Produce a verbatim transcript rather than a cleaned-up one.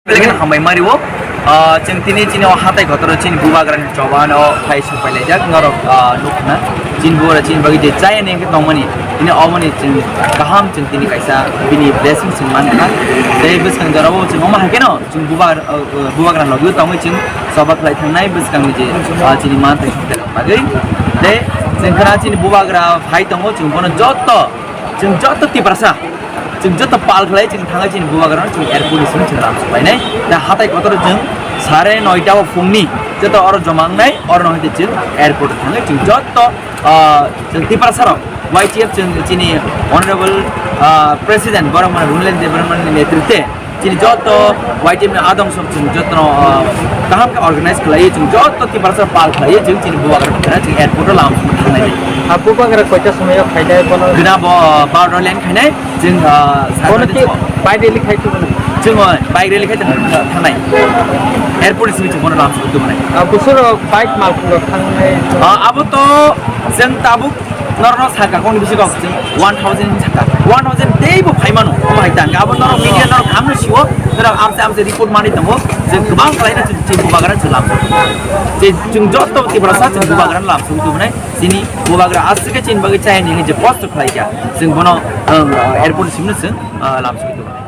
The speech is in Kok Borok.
Belai kheno hambai mari o. Ah, chwng tini chini o hatai kotor o chini bubagra ni choba no phai sok pai laijak norok, ah, nukna. Chini bubagra chini bagwi je chaya ni hwnkhe tongmani. Tini omoni chwng kaham chwng tini kaisa bini blessing chwng mankha. Tei bwskang jora o chwng omo hai kheno chwng bubagra, ah, ah, bubagra logi tongwi chwng choba khlai thangnai bwskang ni je, ah, chini manthai sok bagwi. Tei chwng khna chini bubagra phai tongo chwng bono joto Chwng joto Tiprasa, chwng joto pal khlai, chwng thangwi chini bubagrano chwng airport ni simi chwng lam suklainai. Da hatai kotor chwng sare noita o phungni joto oro joma wngnai, oro no hwnkhe chwng airport thangwi chwng joto, ah, chwng Tiprasa rok, Y T F chwng chini honorable, ah, president borok mane Runlen Debbarma ni netritwe Chini joto Y T F ni adong sok chwng jotono, ah, kaham khe organize khlaiwi chwng joto Tiprasa pal khlaiwi chwng chini bubagra phano chwng airport o lam song thangnai. Ah, bubagra koita somoi o khaidai bono? Gwnang bo, ah, barota line khainai chwng, ah, bono Saturday ki bike rally khai thwngmano? Chwng, ah, bike rally khai thang-, thangnai. Airport ni simi chwng bono lam song thangnai. Ah, busuro bike mal phungo thangnai? Ah, abo to chwng tabuk Norokno sakha kongni bisi kok chwng one thousand sakha. One thousand teibo phaimano. Omo hai tangka. Abo norok media norok amno siwo. Norok amse amse report mani tongo. Chwng kwbang khlaina chwng chini bubagra chwng lamsok. Je chwng joto Tiprasa chwng bubagra lamsok tubunai. Chini bubagra aswk khe chini bagwi chaya nini je post khlaikha. Chwng bono, um, airport simno chwng, uh, lamsok tubunai.